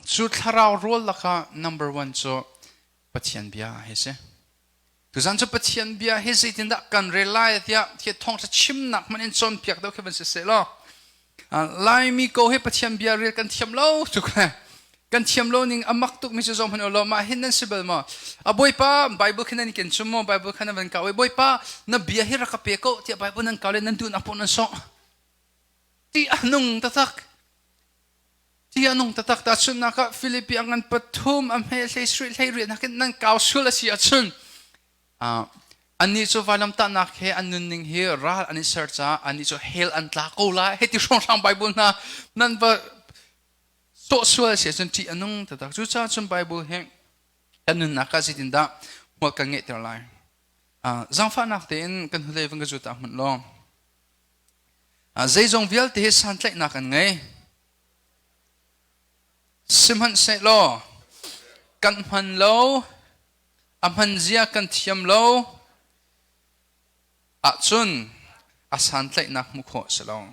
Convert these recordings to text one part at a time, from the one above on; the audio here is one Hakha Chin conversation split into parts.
Cu thlarau rawl lakah number one cu Pathian bia hi si. Tuzan cu Pathian bia hi zeitindah kan rel lai tiah khi thawngṭha chimnak hmanh in cawnpiak deuh khi van si seh law Laimi ko hi Pathian bia rel kan thiam lo tuk le kan thiam lo ning a mak tuk mi cu zong hmanh law mah hin nan si bal maw? A Bawipa Bible khi nan ken chum maw? Bible kha nan van kau i Bawipa na bia hi rak ka pe ko tiah Bible nan kau le nan duhnak paoh nan sawh. Ti a nung taktak. Ti a nung taktak tahchunhnak ah Filipi a ngan pathum a hme hlei sri hlei rian nakin nan kau sul a si ahcun annih cu vailamtahnak he an nunning hi ral an i ser caah annih cu hell an tla ko lai hei ti hrawnghrang Bible hna nan va sawh sual a si ahcun ṭih a nung taktak. Cucaah cun Bible hi kan nunnak ah zeitindah hmual kan ngeihter lai? Zaangfahnak tein kan hnulei van ka zut ah hmunh law zeizong vialte hi santlaihnak an ngei. Sihmanhsehlaw kan hman lo, a hman zia kan thiam lo ahcun a santlaihnak hmuh khawh a si lo.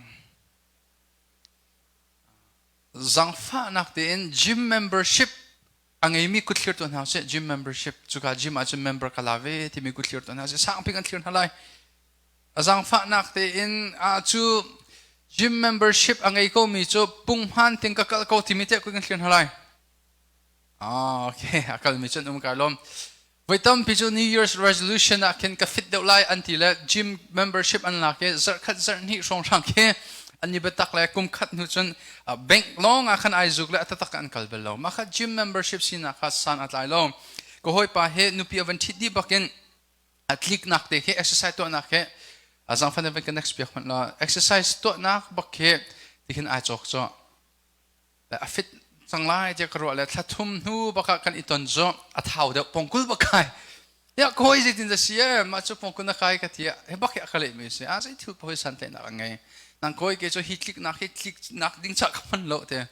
Zaangfahnak tein gym membership a ngeimi kutthlir tuah hna usih. Gym membership cuka gym ahcun member ka la ve timi kutthlir tuah hna usih. Sangpi kan thlir hna lai. A zaangfahnak tein a cu gym membership a ngei komi cu punghman ting ka kal ko timi te kan thlir hna lai. Ah, okay, a kalmi cun um kai lawm. Voi tampi cu New Year's resolution ah khin ka fit deuh lai an ti le gym membership an lak i zarhkhat zarhhnih hrawnghrang khi an i biatak le kum khat hnu cun bank lawng ah khan ai zuk le a taktak an kal bal lo. Mah kha gym membership sinak kha san a tlai lo. Ka hawipa he nupi a van ṭhit dih bakin a tliknak te khi exercise tuahnak khi a zangfan van ka next piak hmanh la exercise tuahnak bak khi tikhin ai cawk cu a fit cang lai tiah ka ruah le thla thum hnu bak ah kan i ton cu a thau deuh pongkul bak kai ya koi zeitin za si e mah cu pongkul na kai ka ti he bak hi a ka leh mi si a zei thil poi san te nak ngei nang koi ke cu hi tlik nak hi tlik nak ding cha ka man lo te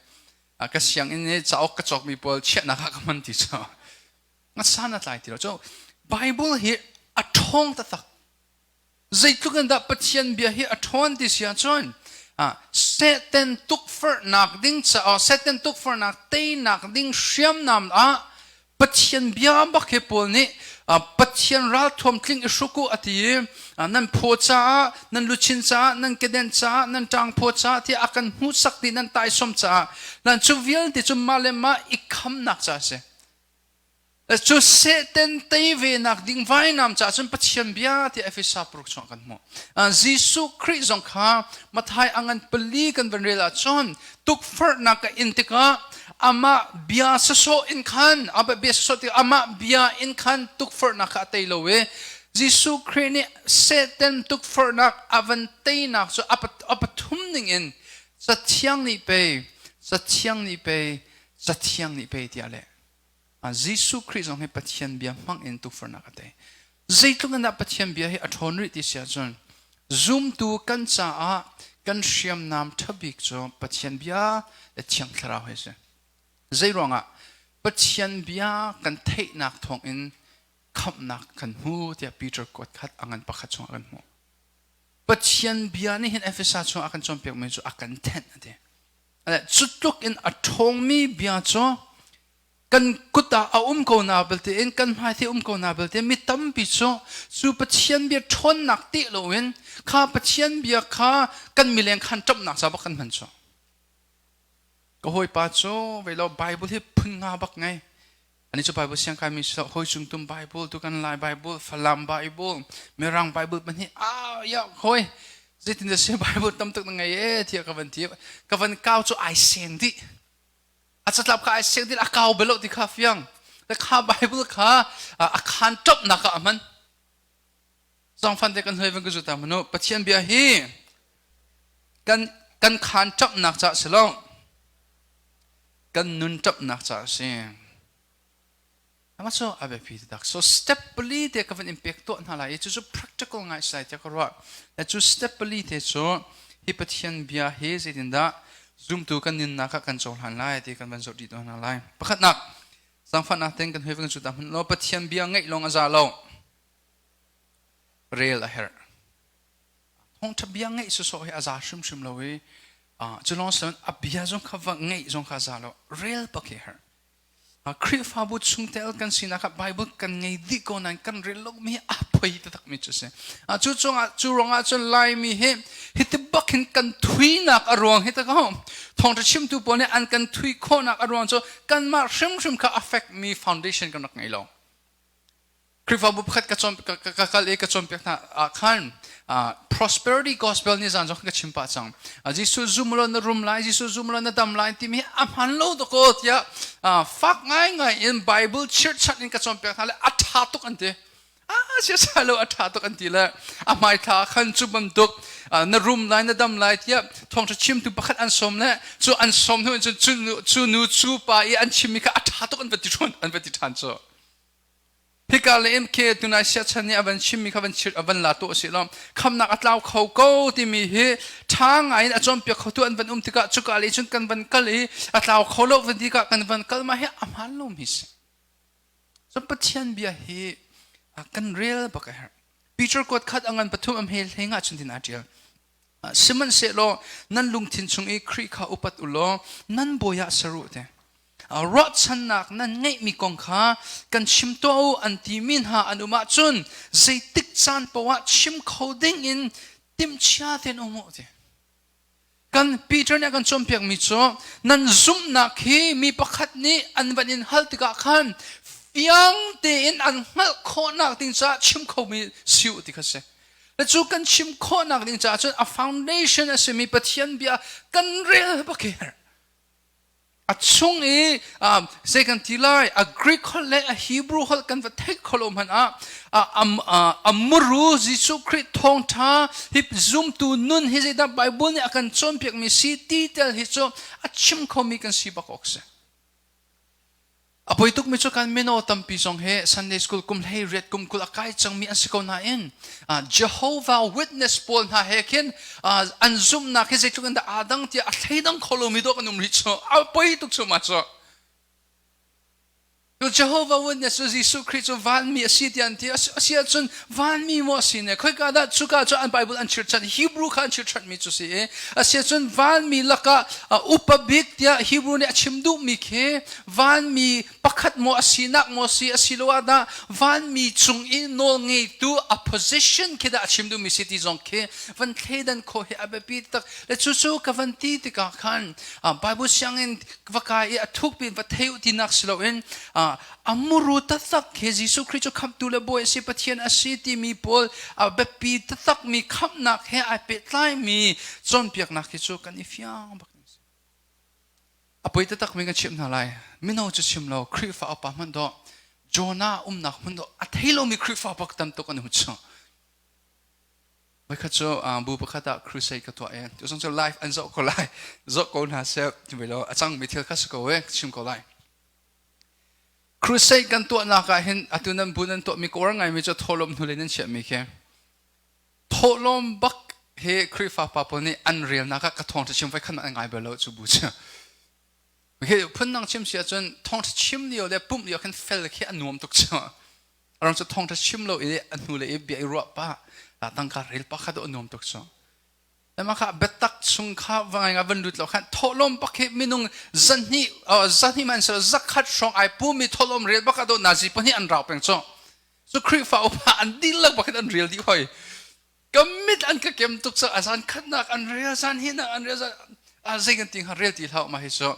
ka siang in ni cauk ka cawk mi pawl chiah nak ka man ti cho nga san a tlai ti lo cho Bible hi a ṭhawng taktak. Zeitluk in dah Pathian bia hi a ṭhawn ti si ahcun Satan tukforhnak ding caah Satan tukforhnak teinak ding hriamnam ah Pathian bia bak hi Paul nih Pathian ralthuam tling i hruk u a ti i nan phaw caah nan luchin caah nan keden caah nan ṭangphaw caah tiah a kan hmuhsak ti nan taisawm caah nan cu vialte cu mah le mah i khamnak caah a si. Cu Satan tei ve nak ding vainam caah cun Pathian bia ti Efesa paruk chungah kan hmuh. Jesuh Khrih zong kha Matthai a ngan pali kan van rel ahcun tukforhnak ka in tikah amah bia sawsawh in khan amah bia sawsawh tikah amah bia in khan tukforhnak kha a tei lo i Jesuh Khrih nih Satan tukforhnak a van teinak cu a pathum ning in Cathiang nih pei Cathiang nih pei Cathiang nih pei tiah leh. Jesuh Khrih zong hi Pathian bia hmang in tukforhnak a tei. Zeitluk in dah Pathian bia hi a ṭhawn rih ti si ahcun zumtu kan caah kan hriamnam ṭha bik cu Pathian bia le Thiang Thlarau hi a si. Zei ruangah Pathian bia kan theihnak thawngin khamhnak kan hmu tiah Peter kuat khat a ngan pakhat chungah kan hmuh. Pathian bia nih hin Efesa chungah a kan cawnpiakmi cu a kan thenh a ti. Cu tluk in a ṭhawngmi bia cu kan kut ah a um ko na belte in kan hmai te um ko na belte mi tampi cu cu Pathian bia ṭhawnnak ti loin kha Pathian bia kha kan mileng khan ṭamhnak ca bak kan hman cu. Ka hawipa cu vei lo Bible hi phun nga bak ngei. Ani cu Bible siang kaimi si lo hawi cung tum Bible tu kan Lai Bible Falam Bible Mirang Bible pahnih ah ya hawi zeitin dah si Bible tam tuk na ngei e tiah ka van ti ka van kau cu ai seng dih a catlap kha ai seng dih a kau belo ti kha fiang le kha Bible kha a khan ṭop nak ah a hman zongfan te kan hoi van ka zu ta manu Pathian bia hi kan kan khan ṭapnak ca si lo kan nun ṭapnak ca a si Ama cu a biapi taktak. So step pali te ka van in pek tuah hna lai i cucu practical ngai sai tiah ka ruah. Le cu step pali te cu hi Pathian bia hi zeitindah zumtu kan nunnak ah kan cohlan lai ti kan van zoh dih tuah hna lai. Pakhatnak, zaangfahnak ten kan hoi van cu ta hmanh law Pathian bia ngaih lawng a za lo. Rel a herh. Thawngṭha bia ngaih sawsawh hi a za hrimhrim lo i. Cu lawng si loin a bia zong kha va ngeih zong kha za lo, rel bak hi a herh. Khrihfabu chungtel kan sinak ah Bible kan ngei dih ko nain kan rel lomi hi a poi taktakmi cu a si. Cu cungah cu ruangah cun Laimi hi hiti bak hin kan thuinak a ruang hi ta ko. Thawngṭha chimtu pawl nih an kan thui khawhnak a ruang cu kanmah hrimhrim kha a fekmi foundation kan rak ngei lo. Khrihfabu pakhat ka cawn ka kal i ka cawnpiak hna ah khan prosperity gospel ni zan zong ka chim pah cang. Jesuh zum law na rum lai, Jesuh zum law na dam lai timi hi a hman lo dakaw tiah fak ngaingai in Bible chirhchanh in ka cawnpiak hna le a ṭha tuk an ti. Ah sia lo a ṭha tuk an ti le a hmaithla khan cu bantuk na rum lai na dam lai tiah thawngṭha chimtu pakhat an sawm le cu an sawm hnu in cun cu nu cu pa i an chimmi kha a ṭha tuk an va ti an va ti ṭhan cu. Hika le in khi tunai siachan nih a van chimmi kha van chir a van la tu a si lo. Khamnak a tlau kho ko timi hi ṭha ngai in a cawnpiak khotu an van um tikah cuka le cun kan van kal i a tlau kho lo van tikah kan van kal ma hi a hmaan lomi si. So Pathian bia hi kan rel bak a herh. Peter kuat khat a ngan pathum am he hleng ah cun tin aa ṭial. Sihmanhsehlaw nan lungthin chung i Khrih kha upat u law nan bawi ah ser u te. Ruahchannak nan ngeihmi kong kha kan chim tuah u an timi hna an um ahcun zeitik caan paoh ah chim kho ding in timhcia tein um u ti. Kan Peter nih a kan cawnpiakmi cu nan zumhnak hi mi pakhat nih an van in hal tikah khan fiang tein an hngalh khawhnak ding caah chim khomi si u ti kha si. Le cu kan chim khawhnak ding caah cun a foundation a simi Pathian bia kan rel bak hi a chung i zei kan ti lai, a Greek holh le a Hebrew holh kan va theih kho lo hmanh ah a muru Jesuh Khrih thawngṭha hi zumtu nun hi zeidah Bible nih a kan cawnpiakmi si ti tel hi cu a chim khomi kan si bak awk si. A poi tukmi cu kan mino tampi zong hi Sunday school kum 18 kum 20 a kai cangmi an si ko nain Jehovah Witness pawl hna he khin an zumhnak hi zeitluk in dah aa dang tiah a thleidang kho lomi dawh kan um rih cu. A poi tuk cu ma cu. Jehovah Witness cu Jesuh Khrih cu vanmi a si tiah an ti. A si ahcun vanmi maw a si ne? Khoika dah cuka cu an Bible an chirchan, Hebrew kha an chirchanmi cu si i a si ahcun vanmi lakah upa bik tiah Hebrew nih a chim duhmi khi vanmi pakhat maw a sinak maw si, asiloah dah vanmi cung i nawl ngeitu a position khi dah a chim duhmi si ti zong khi van thleidan khawh hi a biapi tak. Le cucu ka van ti tikah khan Bible sianginn va kai i a thukpi in va thei u tinak si loin a muru taktak khi Jesuh Khrih cu khamhtu le Bawi a si, Pathian a si timi pawl a biapi taktakmi khamhnak he ai pehtlaimi cawnpiaknak hi cu kan i fiang bak. A poi taktakmi kan chimh hna lai. Mino cu chim lo, Khrihfa upa hmanh dawh, Jonah umnak hmun dawh a thei lomi Khrihfa bak tam tuk an um cu. Voikhat cu bu pakhat ah crusade ka tuah i tu zong cu live an zoh ko lai. Zoh ko hna seh ti lo a cangmi thil kha si ko e chim ko lai. Crusade kan tuahnak ah hin atu nan bu nan tuahmi ka uar ngaimi cu thawhlawm hnulei nan chiahmi khi. Thawhlawm bak hi Khrihfa pa pawl nih an relnak ah ka thawngṭha chim voi khat an ngai bal lo cu bu cu. Hi phundang chim si ahcun thawngṭha chim lio le pumh lio khin fel khi a nuam tuk cu. Aram cu thawngṭha chim lo i a hnu le i bia i ruah pah tangka rel pah kha a nuam tuk cu. Mah kha biatak chung kha va ngai van lut lo khan thawhlawm bak hi minung zahnih zahnih man sel zakhat hrawng ai pumi thawhlawm rel bak ah do nazi pahnih an rau peng cu. Cu Khrihfa upa an dihlak bak in an rel dih hoi. Ka mit an ka kem tuk cu a zan khatnak an rel zan hinak an rel zan a zei kan ti hnga rel ti hlah ma hi cu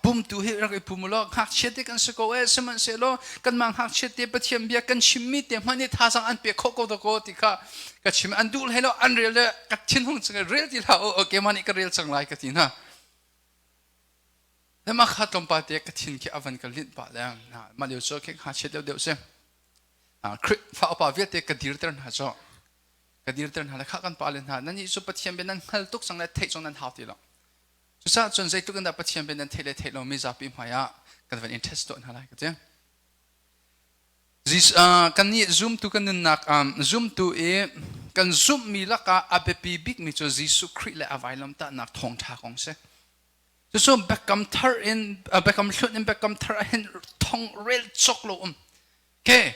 pumtu hi rak i pum law ngakchia te kan si ko e, sihmanhsehlaw kanmah ngakchia te Pathian bia kan chimmi te hmanh nih thazaang an pe khawh ko da ko ti kha ka chim. An duh hlei lo an rel le ka thinhung cang rel ti hlah u, okay mah nih ka rel cang lai ka ti hna. Le mah kha tlawmpal te ka thin khi a van ka linh pah le mah lio cu khi ngakchia deuh deuh si. Khrihfa upa vialte ka dirter hna cu ka dirter hna le kha kan pa le hna, nan nih cu Pathian bia nan hngal tuk cang le theih cang nan hau ti lo. Cucaah cun zeitluk in dah Pathian bia nan theih le theih lo mi zapi hmai ah kan van in test tuah hna lai ka ti. Kan nih zumtu kan nunnak zumtu i kan zumhmi lakah a biapi bikmi cu Jesuh Khrih le a vailamtahnak thawngṭha kong si. Cucu Biakam Thar in Biakam Hlun in Biakam Thar ah hin thong rel cawk lo um. Okay.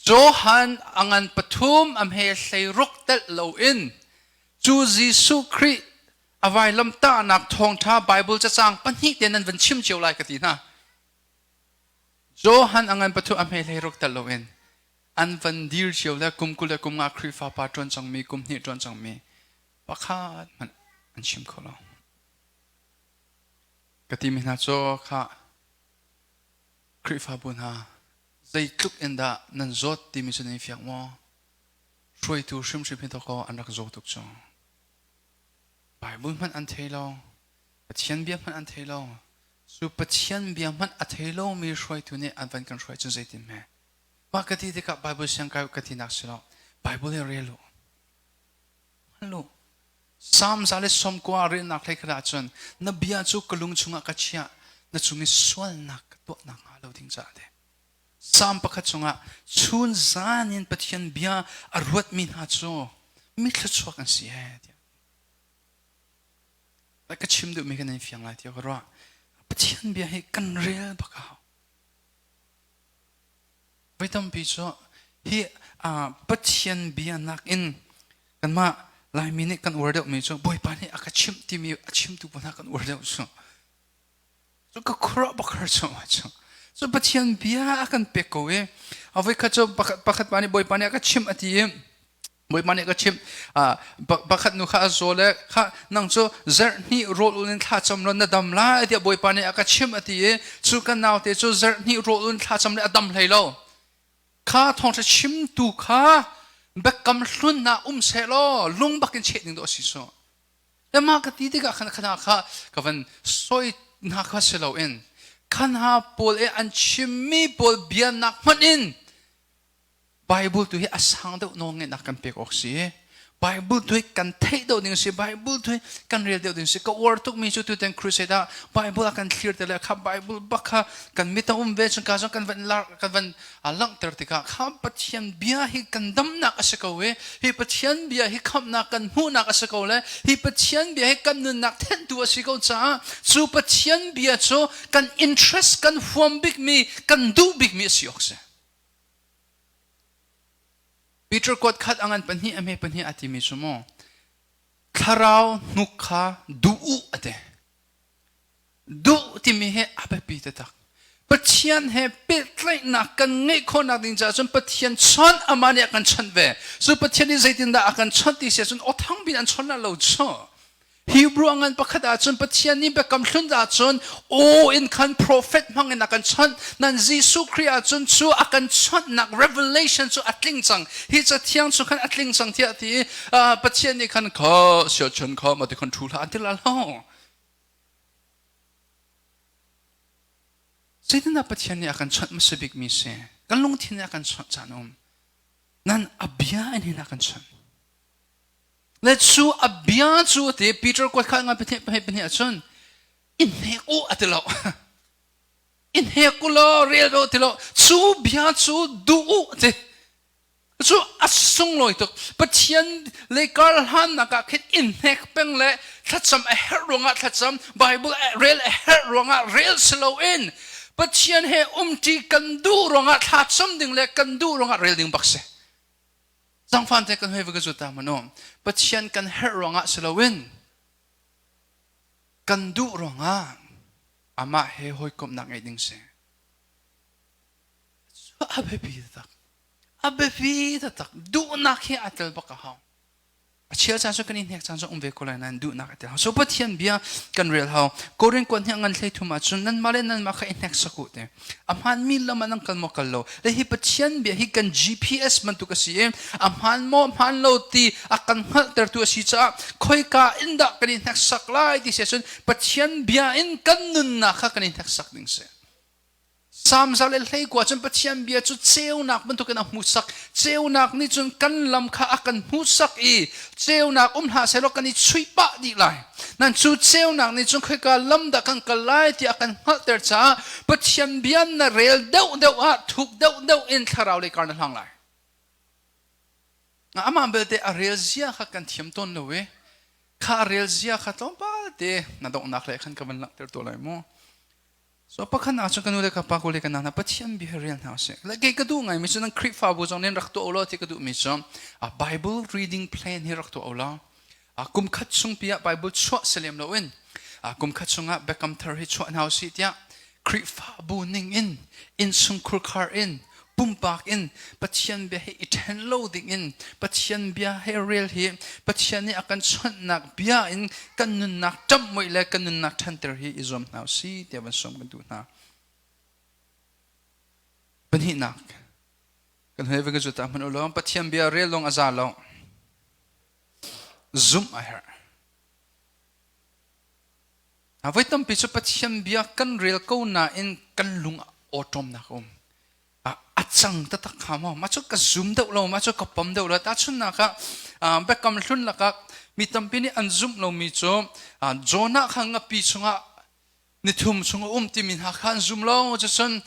Johan a ngan pathum a hme 16 telh loin cu Jesuh Khrih A vailamtahnak thawngṭha Bible cacang pahnih te nan van chim cio lai ka ti hna. Johan a ngan pathu a hme hlei ruk tel loin an van dir cio le kum 20 le kum nga Khrihfa pa ṭuan cangmi kum hnih ṭuan cangmi pakhat hmanh an chim kho lo. Ka timi hna cu kha Khrihfabu hna zeitluk in dah nan zawt timi cu nan i fiang maw? Hruaitu hrimhrim hi dawkaw an rak zaw tuk cu. Bible hmanh an thei lo. Pathian bia hmanh an thei lo. Cu Pathian bia hmanh a thei lomi hruaitu nih an van kan hruai cu zeitin hme? Mah ka ti tikah Bible siang kai ka tinak si lo. Bible hi rel u. Hman lu. Psalm 119 relnak hlei khat ahcun na bia cu ka lung chungah ka chiah na cung i sualnak ka tuah nakhnga lo ding caah te. Psalm pakhat chungah chun zan in Pathian bia a ruatmi hna cu mi thluachuak an si he tiah. Ka chim duhmi kan in fiang lai tiah ka ruah. Pathian bia hi kan rel bak a hau. Voi tampi cu hi Pathian bia nakin kanmah Laimi nih kan uar deuhmi cu Bawipa nih a ka chimh timi a chimtu pawl hna kan uar deuh cu. Cu ka khuaruah bak har cu cu. Cu Pathian bia a kan pek ko i a voikhat cu pakhat pa nih Bawipa nih a ka chimh a ti i Bawipa nih ka chimh pakhat nu kha a zaw le kha nang cu zarh hnih rawl ul in thlacam law na dam lai tiah Bawipa nih a ka chimh a ti i cu kan naute cu zarh hnih rawl ul thlacam le a dam hlei lo kha thawngṭha chimtu kha biakam hlun ah um seh law lung bak in cheh ding dawh a si su le mah ka ti tikah khan khana kha ka van soi hna kha si loin khan ha pawl e an chimmi pawl bia nak hmanh in Bible tu hi a sang deuh nawl ngeihnak kan pek awk si. Bible tu hi kan theih deuh ding si. Bible tu hi kan rel deuh ding si. Ka uar tukmi cu tutan crusade ah Bible a kan thlir te le kha Bible bak kha kan mit a um ve chung ka zong kan van lar kan van langhter tikah kha Pathian bia hi kan damnak a si ko i hi Pathian bia hi khamhnak kan hmuhnak a si ko le hi Pathian bia hi kan nunnak thenhtu a si ko caah cu Pathian bia cu kan interest kan huam bikmi kan duh bikmi a si awk si. Peter kuat khat a ngan pahnih a hme pahnih a timi cu maw thlarau hnuk kha duh u a ti. Duh timi hi a biapi taktak. Pathian he pehtlaihnak kan ngeih khawhnak ding caah cun Pathian chawnh amah nih a kan chawnh ve. Cu Pathian nih zeitindah a kan chawnh ti si ahcun aw thang bin an chawnh lo cu. Hebrew a ngan pakhat ahcun Pathian nih biakam hlun ahcun aw in khan prophet hmang in a kan chawnh. Nan Jesuh Khrih ahcun cu a kan chawnhnak revelation cu a tling cang. Hi cathiang cu khan a tling cang tiah ti i Pathian nih khan kha siachun kha ma ti khan thu hlah an ti la lo. Zeitindah Pathian nih a kan chawnh hmasa bikmi si? Kan lungthin nih a kan chawnh caan um. Nan a bia in hin a kan chawnh. Le cu a bia cu a ti Peter kuat kha ngan pahnih pahnih pahnih ahcun in hnek u a ti lo. In hnek u law rel u ti lo. Cu bia cu duh u a ti. Cu a sunglawi tuk. Pathian lei kar hlannak ah khin in hnek peng le thlacam a herh ruangah thlacam, Bible rel a herh ruangah rel si loin Pathian he umṭi kan duh ruangah thlacam ding le kan duh ruangah rel ding bak si. Zangfan te kan hoi va ka zuta manu. Pathian kan herh ruangah si loin kan duh ruangah amah he hawikomhnak ngeih ding si. A biapi taktak. A biapi taktak. Duhnak hi aa tel bak a hau. A chel caan cu kan i hnek caan cu um ve ko lai nain duhnak a tel hau. So Pathian bia kan rel hau. Korin kuat hnih ngan hlei thum ahcun nanmah le nanmah kha i hneksak u te. A hmaanmi lam ah nan kal maw kal lo. Le hi Pathian bia hi kan GPS bantuk a si i a hmaan maw hmaan lo ti a kan hngalhtertu a si caah khoika in dah kan i hneksak lai ti si ahcun Pathian bia in kan nunnak kha kan i hneksak ding si. Psalm 121 cun Pathian bia cu ceunak bantukin a hmuhsak. Ceunak nih cun kan lam kha a kan hmuhsak i ceunak um hlah sehlaw kan i chuih pah dih lai. Nan cu ceunak nih cun khoika lam dah kan kal lai ti a kan hngalhter caah Pathian bia na rel deuhdeuh ah thuk deuhdeuh in thlarau lei kar na hlang lai. Amah belte a rel zia kha kan thiam tawn lo i kha a rel zia kha tlawmpal te na donghnak le khan ka van langhter tuah lai mu. So pakhat nak cun ka nu le ka pa ko le ka nana Pathian bia rel hna usih. Le kei ka duh ngai mi cu nan Khrihfabu zong nih rak tuah ulaw ti ka duh mi cu a Bible reading plan hi rak tuah ulaw. Kum khat chung pi ah Bible chuah si lem loin kum khat chungah Biakam Thar hi chuah hna usih tiah Khrihfabu ning in innchungkhur khar in pumpak in Pathian bia hi i ṭhen lo ding in Pathian bia he rel hi Pathian nih a kan chawnhnak bia in kan nunnak ṭamh le kan nunnak ṭhanter hi i zuam hna usih tiah van sawm kan duh hna. Pahnihnak kan hoi va ka zuta hmanh u law Pathian bia rel lawng a za lo. Zumh a herh. Voi tampi cu Pathian bia kan rel ko nain kan lung awṭawmnak a um. A cang taktak kha maw? Mah cu ka zum deuh lo, mah cu ka pom deuh lo. Tahchunhnak ah, Biakam Hlun lakah mi tampi nih an zumh lomi cu Jonah kha ngapi chungah nithum chung a um timi hna kha an zum lo. Cucun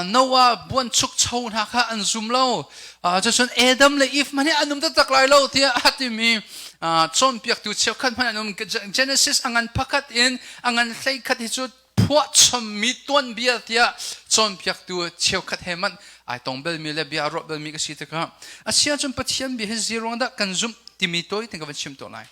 Noah buanchukcho hna kha an zum lo. Cucun Adam le Eve hmanh hi an um taktak lai lo tiah a timi cawnpiaktu cheukhat hmanh an um. Genesis a ngan pakhat in a ngan hleikhat hi cu phuahchommi tuanbia tiah cawnpiaktu cheukhat he hmanh ai tong belmi le bia a ruah belmi ka si tikah a si ahcun Pathian bia hi zeiruang dah kan zumh timi tawi te ka van chim tawn lai.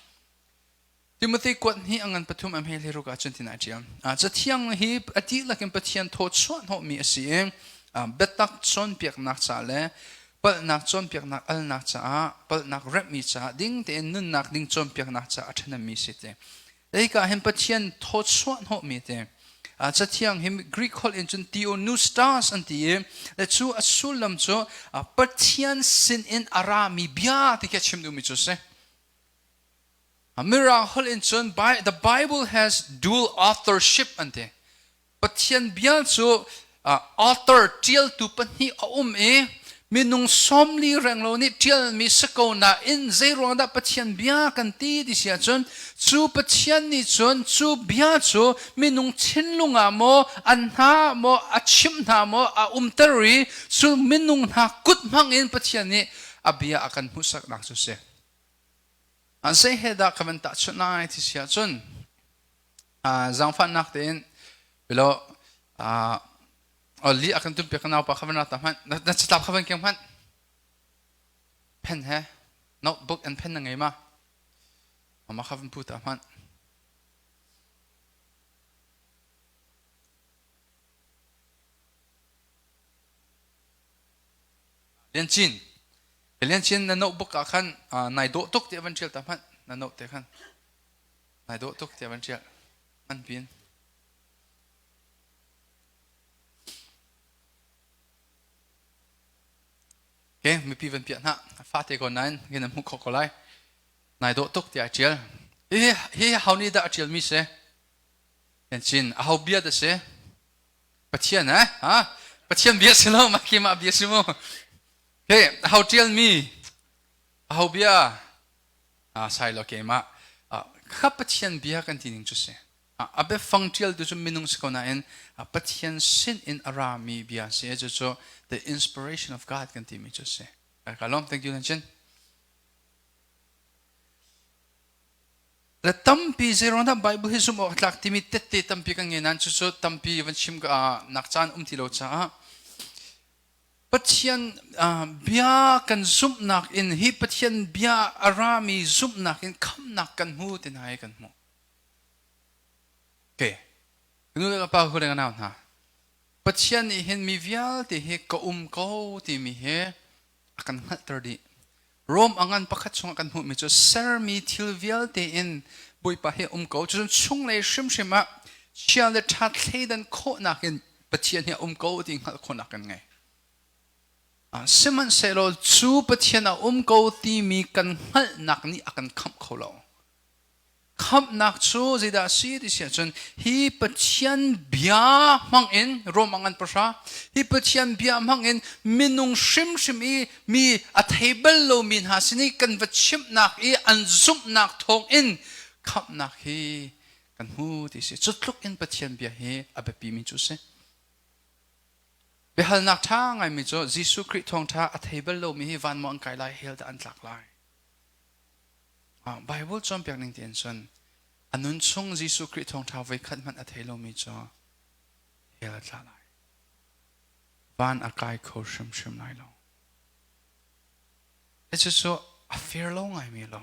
Timothy kuat hi a ngan pathum am he hliruk ah cun tin a ṭial. Cathiang hi a dihlak in Pathian thaw chuahhnawhmi a si i biatak cawnpiaknak ca le palhnak cawnpiaknak alnak caah palhnak remhmi caah ding tein nunnak ding cawnpiaknak caah a ṭhahnemmi si te. Hika hin Pathian thaw chuahhnawhmi te. Cathiang hi Greek holh in cun theopneustos an ti i le cu a sullam cu Pathian sin in a rami bia ti khi a chim duhmi cu a si. Mirang holh in cun the Bible has dual authorship an ti. Pathian bia cu author ṭialtu pahnih a um i minung sawmli renglo nih ṭialmi si ko nain zeiruang dah Pathian bia kan ti ti si ahcun cu Pathian nih cun cu bia cu minung thinlung ah maw an hna maw a chimh hna maw a umter i cu minung hna kut hmang in Pathian nih a bia a kan hmuhsaknak cu si. Zei he dah ka van tahchunh lai ti si ahcun zaangfahnak tein bilo li a kan tumpiak ka naupa kha van ra ta hmanh na catlap kha van keng hmanh pen he notebook and pen na ngei ma mama kha van pu ta hmanh Lian Cin Lian Cin na notebook ah khan nai dawh tuk tiah van ṭial ta hmanh na note te khan nai dawh tuk tiah van ṭial man pin Okay, mipi van piah hna fate ko nain hin na hmuh khawh ko lai nai dawh tuk tiah a ṭial hi hi ho nih dah a ṭialmi si Lian Cin a ho bia dah si Pathian eh ha Pathian bia si lo mah khi mah bia si mu he ho tial mi ho bia a sai lo ke ma kha Pathian bia kan ti ning cu si a biafang tial tu cu minung si ko nain Pathian sin in a ra mi bia si cu cu the inspiration of God kan ti mi cu si ka lawm thank you nan chin Le tampi zeiruang dah Bible hi zumh awk a tlak timi tette tampi kan ngei nain cucu tampi van chim nak caan um ti lo caah Pathian bia kan zumhnak in hi Pathian bia a rami zumhnak in khamnak kan hmu ti hna hi kan hmuh. Okay. Nu le pa hu le nau hna. Pathian nih hin mi vialte hi ka um ko timi hi a kan hngalhter dih. Rom a ngan pakhat chungah kan hmuhmi cu sermi thil vialte in Bawipa hi um ko. Cucun chunglei hrimhrim ah chia le ṭha thleidan khawhnak in Pathian hi a um ko ti hngalh khawhnak kan ngei. Sihmanhsehlaw cu Pathian a um ko timi kan hngalhnak nih a kan khamh kho lo. Khamhnak cu zeidah a si ti si ahcun hi Pathian bia hmangin Rom a ngan pahra hi Pathian bia hmangin minung hrimhrim i mi a thei bal lomi hna sin i kan va chimhnak i an zumhnak thawngin khamhnak hi kan hmu ti si. Cu tluk in Pathian bia hi a biapimi cu a si. Biahalnak ṭha ngaimi cu Jesuh Khrih thawngṭha a thei bal lomi hi van maw an kai lai hell dah an tlak lai? Bible cawnpiak ning tein cun a nun chung Jesuh Khrih thawngṭha voikhat hmanh a thei lomi cu hell a tla lai. Van a kai kho hrimhrim lai lo. Cucu a fair lo ngaimi lo.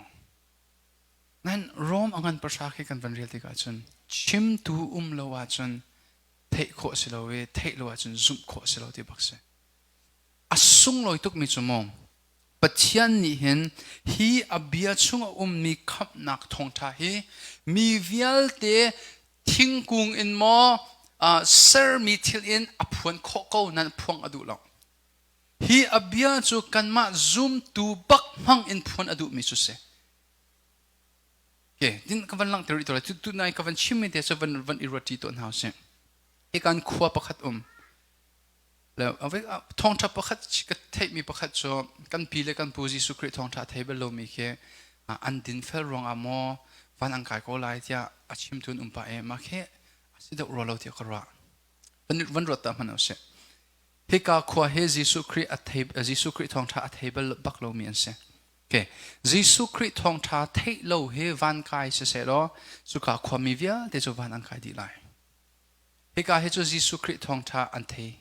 Nan Rom a ngan pahra khi kan van rel tikah cun chimtu um lo ahcun theih khawh si lo i theih lo ahcun zumh khawh si lo ti bak si. A sunglawi tukmi cu maw Pathian nih hin hi a bia chung a ummi khamhnak thawngṭha hi mi vialte thingkung in maw sermi thil in a phuan khawh ko nan phuang a duh lo. Hi a bia cu kanmah zumtu bak hmang in phuan a duhmi cu si. Okay, din ka van langhter rih to lai. Tu nai ka van chimmi te cu van van i ruat to hna usih. Hi kan khua pakhat um. Le thawngṭha pakhat ka theihmi pakhat cu kan pi le kan pu Jesuh Khrih thawngṭha thei bal lomi khi an dinfel ruangah maw van an kai ko lai tiah a chimtu an um pah i mah khi a si deuh rua lo tiah ka ruah. Van ruat ta hmanh usih. Hika khua hi Jesuh Khrih a thei Jesuh Khrih thawngṭha a thei bal bak lomi an si. Okay. Jesuh Khrih thawngṭha theih lo hi van kai siseh law cuka khuami vialte cu van an kai dih lai. Hika hi cu Jesuh Khrih thawngṭha an thei.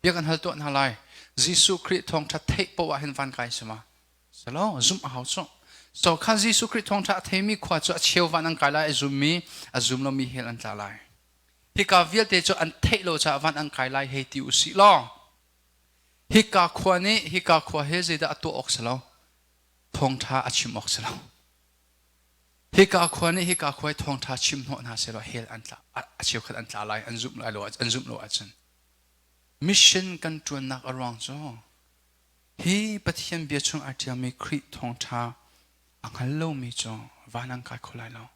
Bia kan hal tuah hna lai. Jesuh Khrih thawngṭha theih poah hin van kai si ma? Selo zumh a hau cu. So kha Jesuh Khrih thawngṭha a theimi khua cu a cheu van an kai lai, a zummi, a zum lomi hell an tla lai. Hika vialte cu an theih lo caah van an kai lai hei ti u sih law hika khua nih hika khua he zeidah a tuah awk si lo? Thawngṭha a chim awk si lo. Hika khua nih hika khua i thawngṭha chim hnawh hna sehlaw hell an tla a cheukhat an tla lai an zumh lai lo an zumh lo ahcun mission kan ṭuannak a ruang cu hi Pathian bia chung aa ṭialmi Khrih thawngṭha a hngal lomi cu van an kai kho lai lo.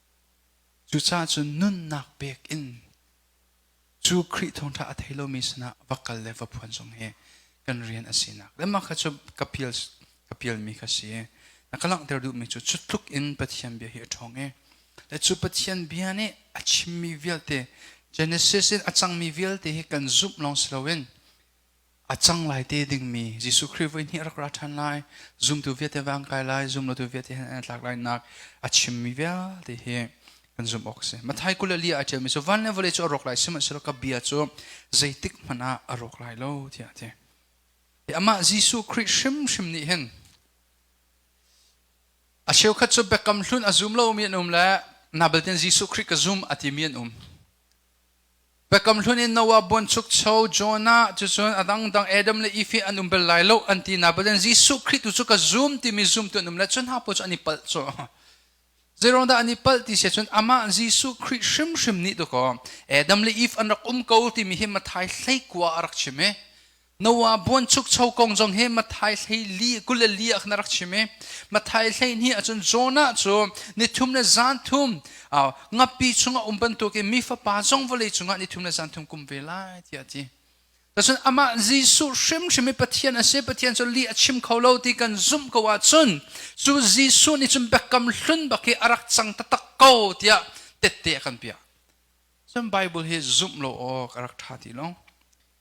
Cucaah cun nunnak pek in cu Khrih thawngṭha a thei lomi sinah va kal le va phuan zong hi kan rian a sinak le mah kha cu ka pial ka pialmi kha si. Na ka langhter duhmi cu cu tluk in Pathian bia hi a ṭhawng i le cu Pathian bia nih a chimmi vialte Genesis in a cangmi vialte hi kan zumh lawng si loin a cang lai te dingmi Jesuh Khrih voi hnih rak ra ṭhan lai, zumtu vialte vang kai lai, zumlotu vialte han an tlak lai nak a chimmi vialte hi kan zumh awk a si. Matthai 24 ah a ṭialmi cu van le vawlei cu a rawk lai, sihmanhsehlaw ka bia cu zeitik hmanh ah a rawk lai lo tiah a ti. Amah Jesuh Khrih hrimhrim nih hin a cheukhat cu biakam hlun a zum lomi an um le na baltin Jesuh Khrih ka zum a timi an um. Biakam Hlun in Noah buanchukcho, Jonah, cucun a dangdang Adam le Eve hi an um bal lai lo an ti na but Jesuh Khrih tu cu ka zum timi zumtu an um le cun hna pawl cu an i palh cu. Zeiruang dah an i palh ti si cun amah Jesuh Khrih hrimhrim nih dakaw Adam le Eve an rak um ko timi hi Matthai 19 a rak chim i Noah buanchukcho kong zong hi Matthai 24 24 ah khan a rak chim i Matthai 12 ahcun Jonah cu nithum le zan thum ngapi chungah um bantukin mi fapa zong vawlei cungah nithum le zan thum kum ve lai tiah a ti. Cun amah Jesuh hrimhrim i Pathian a si, Pathian cu lih a chim kho lo ti kan zumh ko ahcun cu Jesuh nih cun biakam hlun bak hi a rak cang taktak ko tiah tette a kan piah. Cun Bible hi zumh lo awk a rak ṭha ti lo.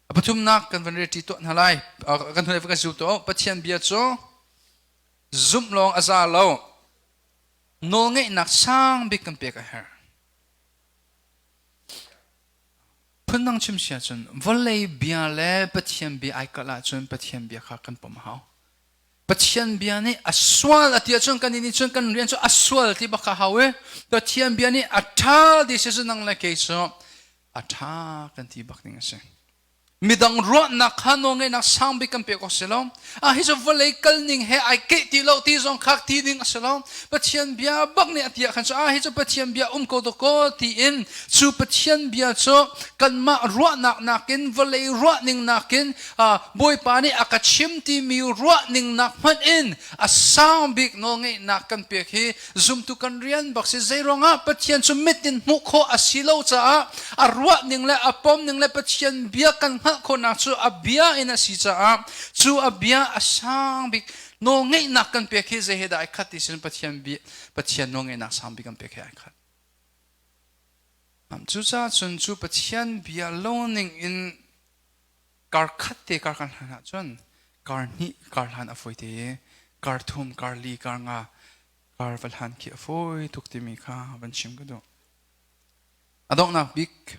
A pathumnak kan van reti tuah hna lai. Kan hnulei kan zul tuah. Pathian bia cu zumh lawng a za lo. Nawlngeihnak sang bik kan pek a herh. Phundang chim si ahcun vawlei bia le Pathian bia ai kalh ahcun Pathian bia kha kan pom a hau. Pathian bia nih a sual a ti ahcun kan nih cun kan rian cu a sual ti bak kha hau i Pathian bia nih a ṭha ti si cu nang le kei cu a ṭha kan ti bak ding a si. Midang ruahnak kha nawlngeihnak sang bik kan pek awk si lo. A hi cu vawlei kal ning he ai keih ti lo ti zong kha ti ding a si lo. Pathian bia bak nih a ti ah khan cu a hi cu Pathian bia um ko dakaw tiin cu Pathian bia cu kanmah ruahnak nakin vawlei ruahning nakin Bawipa nih a ka chim timi ruahning nak hmanh in a sang bik nawlngeihnak kan pek hi zumtu kan rian bak si. Zeiruangah Pathian cu mit in hmuh khawh a si lo caah a ruahning le a pomning le Pathian bia kan hngalh khawhnak cu a bia in a si caah cu a bia a sang bik nawlngeihnak kan pek hi zei he dah ai khat ti sin Pathian bia Pathian nawlngeihnak sang bik kan pek he ai khat. Cucaah cun cu Pathian bia lo ning in kar khat te kar kan hlan ahcun kar hnih kar hlan a fawi te i kar thum kar li kar nga kar va hlan khi a fawi tuk timi kha van chim ka duh. A donghnak bik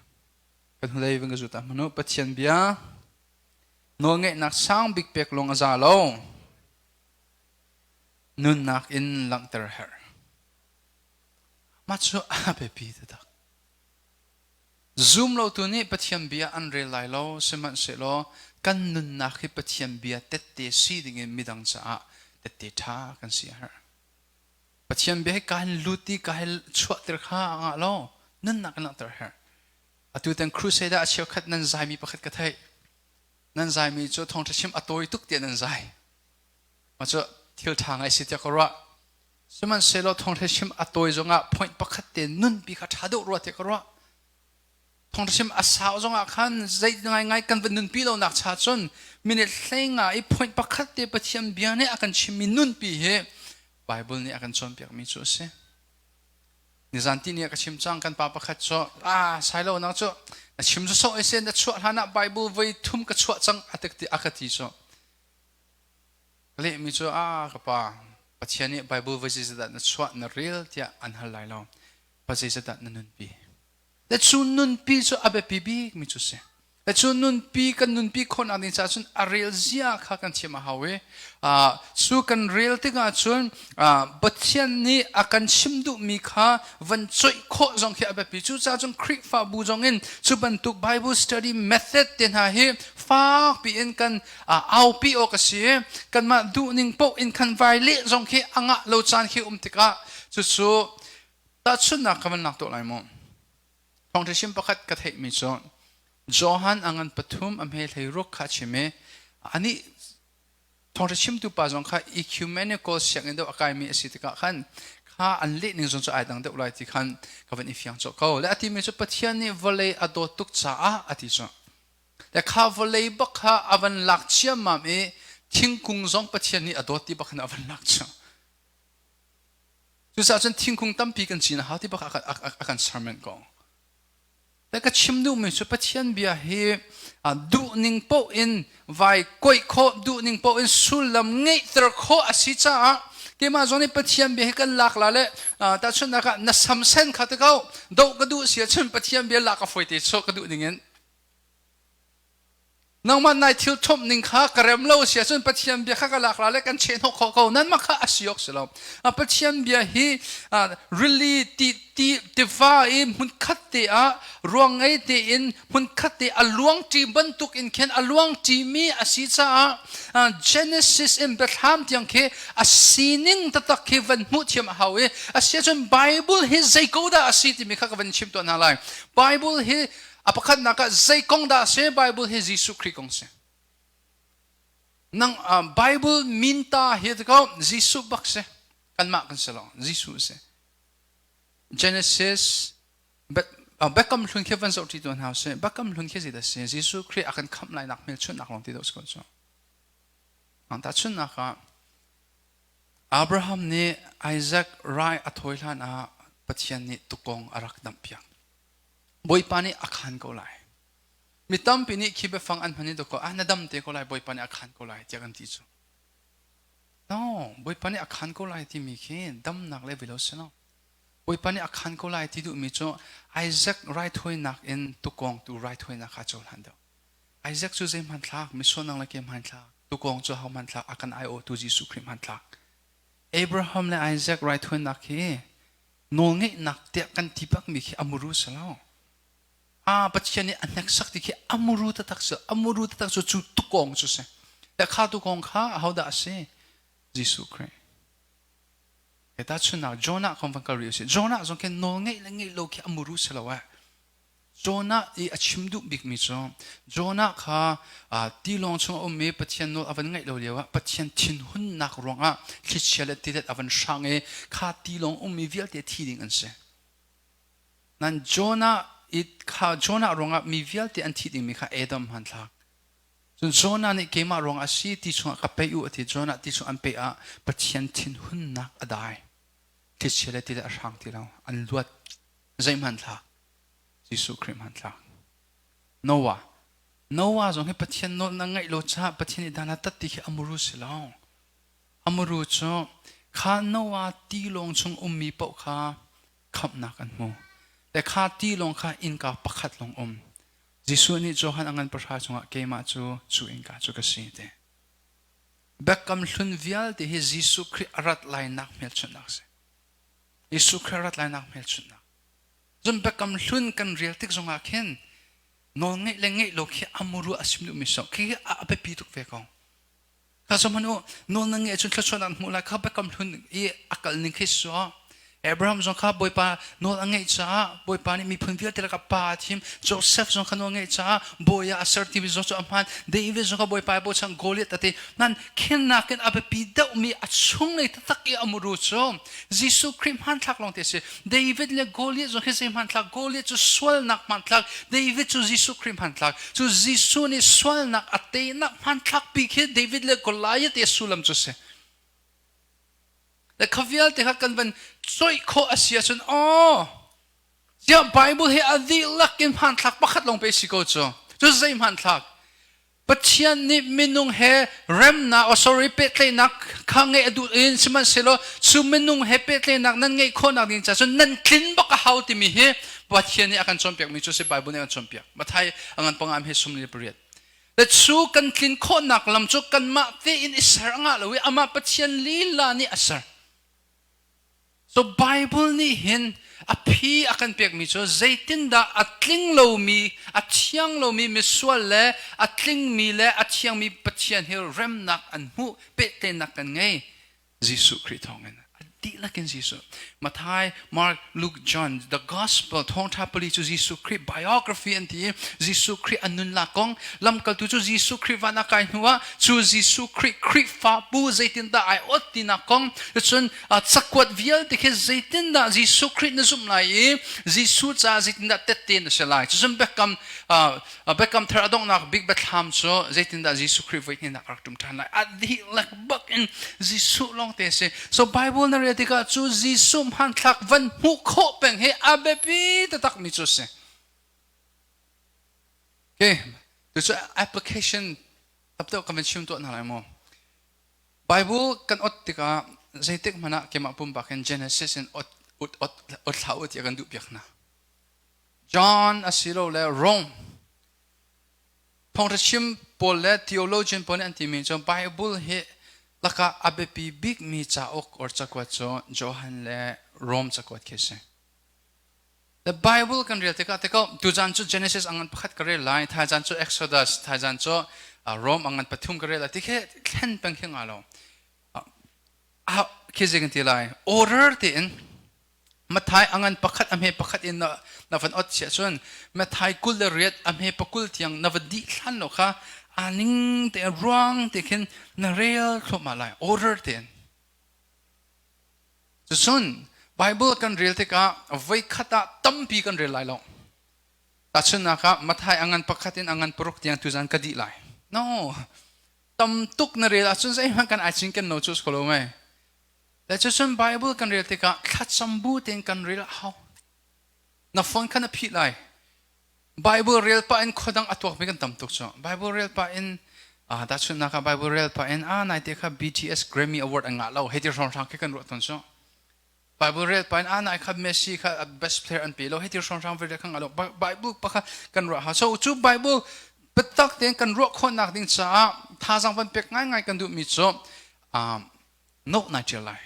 kan hnulei van ka zut ah hmanu Pathian bia nawlngeihnak sang bik pek lawng a za lo nunnak in langhter a herh. Mah cu a biapi taktak. Zum lotu nih Pathian bia an rel lai lo, sihmanhsehlaw kan nunnak hi Pathian bia tette si dingin midang caah tette ṭha kan si a herh. Pathian bia hi ka hin lut i ka hin chuahter kha a ngah lo, nunnak kan langhter a herh. Atu tan crusade ah a cheukhat nan zaimi pakhat ka theih. Nan zaimi cu thawngṭha chim a tawi tuk tiah nan zai. Mah cu thil ṭha ngai si tiah ka ruah. Sihmanhsehlaw thawngṭha chim a tawi zongah point pakhat te nunpi kha ṭha deuh rua tiah ka ruah. Thawngṭha chim a sau zongah khan zei ngaingai kan va nunpi lonak cha cun minute hlei nga i point pakhat te Pathian bia nih a kan chimmi nunpi hi Bible nih a kan cawnpiakmi cu a si. Nizan ti ni ah ka chim cang kan pa pakhat cu ah sailo nang cu na chim cu so ese na chuah hlan ah Bible voi thum ka chuah cang a ti a ka ti cu lehmi cu a ka pa Pathian nih Bible voi zeidah na chuah na rel tiah an hal lai lo pa zeidah na nunpi le cu nunpi cu a biapi bik mi cu si le cu nunpi kan nunpi khawhnak ding caah cun a rel zia kha kan thiam a hau i cu kan rel tikah cun Pathian nih a kan chim duhmi kha van coih khawh zong khi a biapi. Cucaah cun Khrihfabu zong in cu bantuk Bible study method te hna hi fakpi in kan aupi awk a si. Kanmah duhning paoh in khan vai leh zong khi a ngah lo caan khi um tikah cucu tahchunhnak ka van lak tuah lai mu. Thawngṭha chim pakhat ka theihmi cu Johan a ngan pathum a hme hlei ruk kha a chim i anih thawngṭha chimtu pa zong kha ecumenical sianginn deuh a kaimi a si tikah khan kha an leh ning zong cu ai dang deuh lai ti khan ka van i fiang cawh ko. Le a timi cu Pathian nih vawlei a dawt tuk caah a ti cu. Le kha vawlei bak kha a van lak ciammam i thingkung zong Pathian nih a dawt ti bak khan a van lak cu. Cucaah cun thingkung tampi kan cin a hau ti bak a kan sermon ko. Le ka chim duhmi cu Pathian bia hi duhning paoh in vai koih khawh, duhning paoh in sullam ngeihter khawh a si caah keimah zong nih Pathian bia hi kan lak la le tahchunhnak ah na samsen kha te ko doh ka duh si ahcun Pathian bia lak a fawi te chuah ka duh ning in Nangmah nai thil thomh ning kha ka rem lo si ahcun Pathian bia kha ka lak la le kan chehhnawh khawh ko. Nan mah kha a si awk si lo. Pathian bia hi rili ti ti tiva i hmunkhat te ah ruang ngei tein hmunkhat te a luangṭi bantuk in khin a luangṭimi a si caah Genesis in Biathlam tiang khi a sining taktak khi van hmuh thiam a hau i a si ahcun Bible hi zei ko dah a si timi kha ka van chim tuah hna lai. Bible hi A pakhatnak ah zei kong dah a si? Bible hi Jesuh Khrih kong si. Nang Bible minta hi ko Jesuh bak si. Kanmah kan si lo. Jesuh si. Genesis Biakam hlun khi van zoh ṭi tuan hau si. Biakam hlun khi zeidah si? Jesuh Khrih a kan khamh lai nak hmelchunhnak lawng ti dawh si ko cu. Tahchunhnak ah Abraham nih Isaac rai a thawi hlan ah Pathian nih tukawng a rak damhpiak. Bawipa nih a khaan ko lai. Mi tampi nih khi biafang an hman i dawkaw ah na dam te ko lai Bawipa nih a khaan ko lai tiah kan ti cu. No, Bawipa nih a khaan ko lai timi khi damnak le vilo si lo. Bawipa nih a khaan ko lai ti duhmi cu Isaac raithawinak in tukawng tu raithawinak kha cohlan deuh. Isaac cu zei hmanthlak, misual le ke hmanthlak, tukawng cu ho hmanthlak, a kan aiawhtu Jesuh Khrih hmanthlak. Abraham le Isaac raithawinak hi nawlngeihnak tiah kan ti bakmi khi a muru si lo. A Pathian nih a hneksak ti khi a muru taktak si a muru taktak cu cu tukawng cu si. Le kha tukawng kha ahodah a si? Jesuh Khrih. He tahchunhnak Jonah kong van kal rih usih. Jonah zong khi nawlngeih le ngeih lo khi a muru si lo eh. Jonah i a chim duh bikmi cu Jonah kha tilawng chung a ummi Pathian nawl a van ngaih lo lioah Pathian thinhunnak ruangah thlichia le tilet a van hrang i kha tilawng ummi vialte thi ding an si. Nan Jonah i kha Jonah ruangah mi vialte an thi dingmi kha Adam hmanthlak. Cun Jonah nih keimah ruangah a si ti chungah ka peih u a ti. Jonah ti chung an peih ah Pathian thinhunnak a dai. Thlichia le tilet a hrang ti lo. An luat. Zei hmanthlak? Jesuh Khrih hmanthlak. Noah. Noah zong hi Pathian nawl na ngaih lo caah Pathian nih dan a tat ti khi a muru si lo. A muru cu kha Noah tilawng chung ummi paoh kha khamhnak an hmu. Le kha tilawng kha innka pakhat lawng um. Jesuh nih Johan a ngan pahra chungah keimah cu cu innka cu ka si ti. Biakam hlun vialte hi Jesuh Khrih a rat lainak hmelchunhnak si. Jesuh Khrih rat lainak hmelchunhnak. Cun biakam hlun kan rel tik zongah khin nawl ngeih le ngeih lo khi a muru a sim duhmi so khi a biapi tuk ve ko. Kha so hmanh u nawl na ngeih cun thluachuahnak hmuh lai kha biakam hlun i a kal ning khi so Abraham zong kha Bawipa nawl a ngeih caah Bawipa nih miphun vialte lakah pa a thim. Joseph zong kha nawl ngeih caah bawi ah a ser timi zong cu a hmaan. David zong kha Bawipa i bochan Goliath a ti. Nan khennak in a biapi deuhmi a chunglei taktak i a muru cu Jesuh Khrih hmanthlak lawng te a si. David le Goliath zong khi zei hmanthlak? Goliath cu sualnak hmanthlak, David cu Jesuh Khrih hmanthlak. Cu Jesuh nih sualnak a teinak hmanthlak pi khi David le Goliath i a sullam cu a si. Le kha vialte kha kan van coih khawh a si ahcun aw ziah Bible hi a dihlak in hmanthlak pakhat lawng pe si ko cu. Cu zei hmanthlak? Pathian nih minung he remnak, oh sorry, pehtlaihnak kha ngeih a duh in sihmanhsehlaw cu minung he pehtlaihnak nan ngeih khawhnak ding caah cun nan tlin bak a hau timi hi Pathian nih a kan cawnpiakmi cu si Bible nih a kan cawnpiak. Matthai a ngan panga he 38. Le cu kan tlin khawhnak lam cu kanmah tein i ser a ngah lo i amah Pathian lila nih a ser. So Bible nih hin a phi a kan pekmi cu zeitindah a tling lomi, a thiang lomi misual le a tlingmi le a thiangmi Pathian hi remnak an hmuh, pehtlaihnak kan ngei. Jesuh Khrih thawngin. A dihlak in Jesuh. Matthai, Mark, Luke, John, the Gospel, thawngṭha pali cu Jesuh Khrih biography an ti i Jesuh Khrih a nunnak kong, lamkaltu cu Jesuh Khrih van a kai hnuah cu Jesuh Khrih Khrihfabu zeitindah ai ot tinak kong, cun cakuat vialte khi zeitindah Jesuh Khrih na zumh lai i Jesuh caah zeitindah tette na si lai. Cucun biakam biakam thar a donghnak bik biathlam cu zeitindah Jesuh Khrih voi hnihnak rak ṭum ṭhan lai. A dihlak bak in Jesuh lawng te si. So Bible na rel tikah cu Jesuh hmanthlak van hmuh khawh peng hi a biapi taktak mi cu si. Okay, cu application tapdeuh kan van chim tuah hna lai mu. Bible kan ot tikah zeitik hmanh ah keimah pumpak in Genesis in ot ut ot ot hlah u tiah kan duh piak hna. John asilole Rome thawngṭha chim pawl le theologian pawl nih an timi cu Bible hi lakah a biapi bikmi cauk or cakuat cu Johan le Rome cakuat khi a si. The Bible kan rel tikah tikah tuzan cu Genesis angan pakhat ka rel lai, thaizan cu Exodus, thaizan cu Rome angan pathum ka rel lai ti khi thlen peng khi nga lo. Khi zei kan ti lai order tein Matthai angan pakhat a hme pakhat in na van ot chia cun Matthai 28 a hme pakul tiang na va dih thlan lo kha a ning te ruang te khin na rel thluahmah lai order tein. Cucun Bible kan rel tikah voikhat ah tampi kan rel lai lo. Tahchunhnak ah Matthai a ngan pakhat in a ngan paruk tiang tuzan ka dih lai. No. Tam tuk na rel ahcun zeihmanh kan ai cinken no cu ko lo mei. Le cucun Bible kan rel tikah thlacam bu tein kan rel a hau. Na phone kha na phih lai. Bible rel pah in khuadang a tuakmi kan tam tuk cu. Bible rel pah in tahchunhnak ah Bible rel pah in naite kha BTS Grammy Award an ngah lo hei ti hrawnghrang khi kan ruah tawn cu. Bible rel pah in nai kha Messi kha best player an pe lo hei ti hrawnghrang ve kha ngah lo. Bible pa kha kan ruah ha. So cu Bible biatak tein kan ruah khawhnak ding caah thazaang van pek ngaingai kan duhmi cu note nai ṭial lai.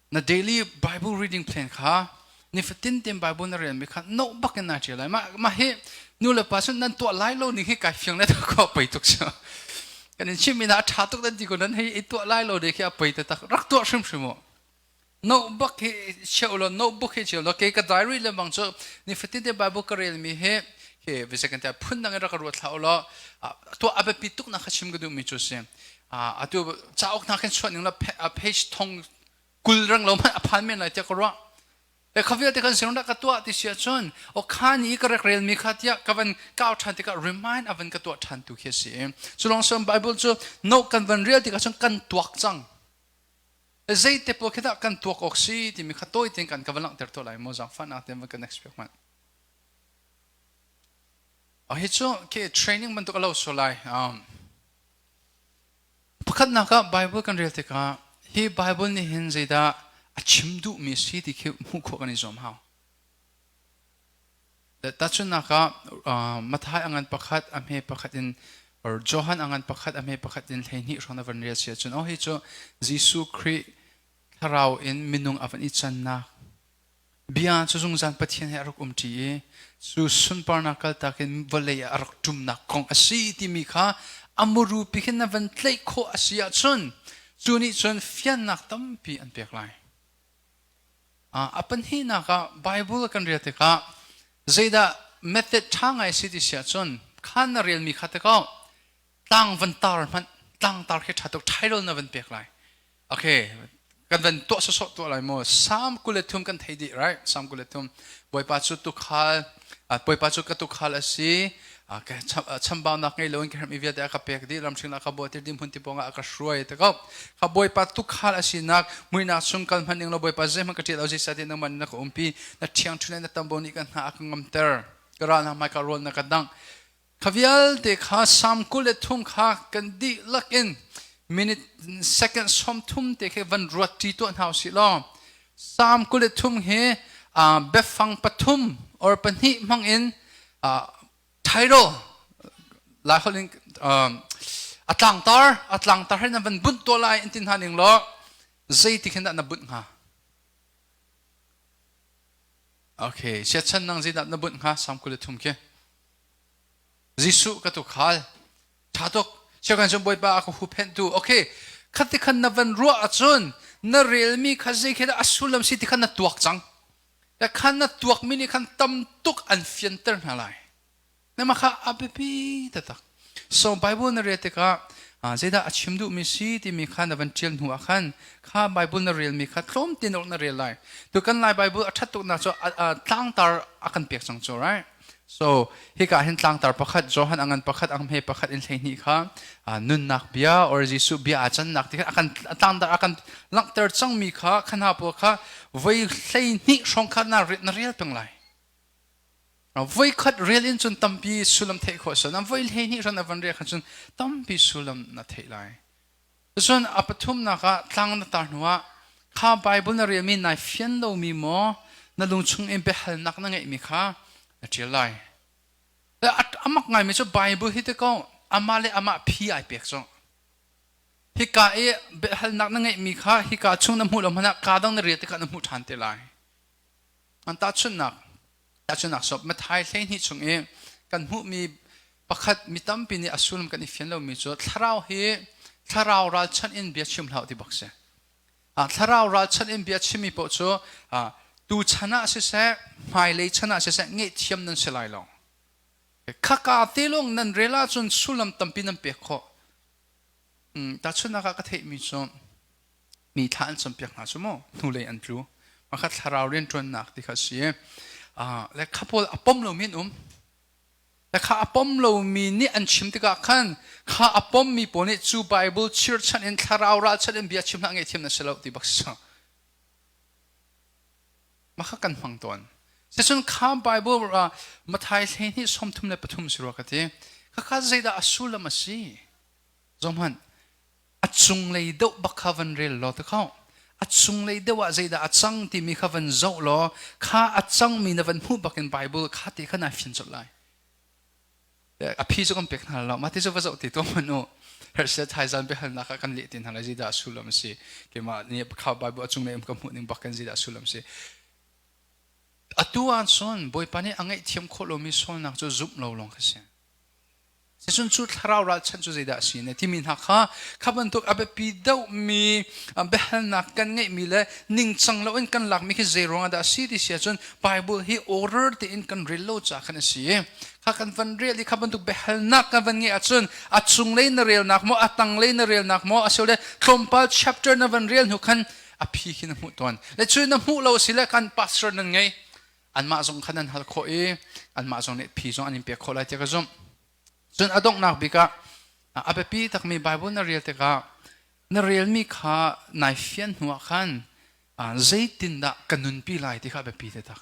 Na daily Bible reading plan kha nifatin tein Bible na relmi kha no bak in naa ṭial lai. Mah hi nu le pa cun nan tuah lai lo ning hi kai fiang le ko pei tuk cu. Kan in chimmi na a ṭha tuk nan ti ko nan hei i tuah lai lo de khi a pei taktak rak tuah hrimhrim u. Notebook hi cheu lo notebook hi cheu lo kei ka diary le bang cu nifatin te Bible ka relmi hi hi second phun dang in rak ka ruat hlah u law tuah a biapi tuk nak kha chim ka duhmi cu si. Atu cauk hna khin chuah ning la page thong 20 rang lo hmanh a phan men lai tiah ka ruah. Le kha vialte kan sinung dah ka tuah ti si ahcun o kha ni ka rak relmi kha tiah ka van kau ṭhan tikah remind a van ka tuah ṭhan tu khi a si. Cu lawng siloin Bible cu no kan van rel tikah cun kan tuak cang. Zeite pawl khi dah kan tuak awk si timi kha tawi tein kan ka van langhter tuah lai maw zaangfahnak tein van kan expect hmanh. Hi cu khi training bantuk a lo sual lai. Pakhatnak ah Bible kan rel tikah hi Bible nih hin zeidah a chim duhmi a si ti khi hmuh khawh kan i zuam hau. Tahchunhnak ah Matthai a ngan pakhat, a hme pakhat in or Johan a ngan pakhat, a hme pakhat in 12 hrawng na van rel si ahcun oh hi cu Jesuh Khrih Thlarau in minung a van i cannak bia cu zungzal Pathian he a rak umṭi i cu sunparnak kaltak in vawlei ah a rak ṭumnak kong a si timi kha a muru pi khin na van tlaih khawh a si ahcun cu nih cun fiannak tampi an pek lai. A pahnihnak ah Bible kan rel tikah zeidah method ṭha ngai si ti si ahcun khan na relmi kha tikah tlang van tar hmanh tlang tar khi ṭha tuk title na van pek lai. Okay, kan van tuah sawsawh tuah lai maw? Psalm 23 kan thei dih, right? Psalm 23. Bawipa cu tukhal, Bawipa cu ka tukhal a si. Chambaunak ngei loin ka herhmi vialte a ka pek dih, ramhring ah ka buatir dih, hmun tipawng ah a ka hruai te ko. Kha Bawipa tukhal a sinak, muihnak chung kal hmanh ning lo Bawipa zeihmanh ka ṭial lo, zeicahtiah nangmah nih na ka umpi, na ṭhiangṭhunh le na tambo nih ka hna a ka ngamter. Ka ral hna hmai ka rawl na ka dangh. Kha vialte kha Psalm 23 kha kan dihlak in minute second 30 te khi van ruat ṭi tuah hna usih law Psalm 23 hi biafang pathum or pahnih hmang in title lai holh in a tlangtar a tlangtar hin na van bunh tuah lai in ti hna ning law zeiti khin dah na bunh hnga? Okay, siachan nang zeidah na bunh hnga Psalm 23 khi? Jesuh ka tukhal. Ṭha tuk. Siakhan cun Bawipa a ka huhphenhtu. Okay, khati khan na van ruah ahcun na relmi kha zei khi dah a sullam si ti khan na tuak cang. Le khan na tuakmi nih khan tam tuk an fianter hna lai. Nama kha a biapi taktak. So Bible na rel tikah zeidah a chim duhmi si timi kha na van ṭial hnu ah khan kha Bible na relmi kha tlawm tein na rel lai. Tu kan Lai Bible a ṭhat tuknak cu tlangtar a kan pek cang cu, right? So hika hin tlangtar pakhat Johan angan pakhat anghme pakhat in 12 kha nunnak bia or Jesuh bia aa cannak ti kha akan tlangtar akan langhter cangmi kha khana pawl kha voi 12 hrawng kha na na rel peng lai. Voi khat rel in cun tampi sullam theih khawh so na voi 12 hrawng na van rel khan cun tampi sullam na theih lai. Cun a pathumnak ah tlang na tar hnuah kha Bible na relmi nai fian lomi maw na lungchung in biahalnak na ngeihmi kha na ṭial lai. A mak ngaimi cu Bible hi te ko amah le amah phi ai pek cu. Hika i biahalnak na ngeihmi kha hika chung na hmuh lo hmanh ah kaa dang na rel tikah na hmuh ṭhan te lai. An tahchunhnak tahchunhnak sop Matthai 12 chung i kan hmuhmi pakhat mi tampi nih a sullam kan i fian lomi cu thlarau hi thlarau ralchanh in bia chim hlah ti bak si. Thlarau ralchanh in bia chimmi paoh cu tu chan ah siseh hmailei chan ah siseh ngaihthiam nan si lai lo. Khaka te lawng nan rel ahcun sullam tampi nan pek khawh. Tahchunhnak ah ka theihmi cu mi thla an campiak hna cu mu hnulei an tlu makha thlarau rianṭuannak ti kha a si le kha pawl a pom lomi an um le kha a pom lomi nih an chim tikah khan kha a pommi pawl nih cu Bible chirchan in thlarau ralchan in bia chim hlah ngaihthiam na si lo ti bak si makha kan hmang tawn Sicun kha Bible Matthai 12:33 si rua ka ti khakha zeidah a sullam a si Zohhmanh, a cunglei deuh bak kha van rel law ti kho. A cunglei deuh ah zeidah a cang timi kha van zoh law kha a cangmi na van hmuh bakin Bible kha ti kha nai fian colh lai. A phi cu kan pek hna lo. Mah ti cu va zoh ti tuah hmanh u. Herhsia thaizan biahalnak ah kan leh ti hna lai zeidah a sullam a si. Keimah nih kha Bible a cunglei um ka hmuh ning bak kan zeidah a sullam a si. Atu ahcun Bawipa nih a ngaihthiam khawh lomi sualnak cu zumh lo lawng kha si. Cun cu thlarau ralchanh cu zeidah a si ne timi hna kha kha bantuk a biapi deuhmi biahalnak kan ngeihmi le ningcang loin kan lakmi khi zei ruangah dah a si ti si ahcun Bible hi order tein kan rel lo caah khan a si. Kha kan van rel i kha bantuk biahalnak kan van ngeih ahcun a cunglei na relnak maw a tanglei na relnak maw asile tlawmpal chapter na van rel hnu khan a phi khi na hmuh tawn. Le cu na hmuh lo si le kan pastor nan ngei anmah zong khan an hal khawh i anmah zong nih phi zong an in pek khawh lai tiah ka zumh. Cun a donghnak bik ah a biapi takmi Bible na rel tikah na relmi kha nai fian hnu ah khan zeitindah ka nunpi lai ti kha a biapi taktak.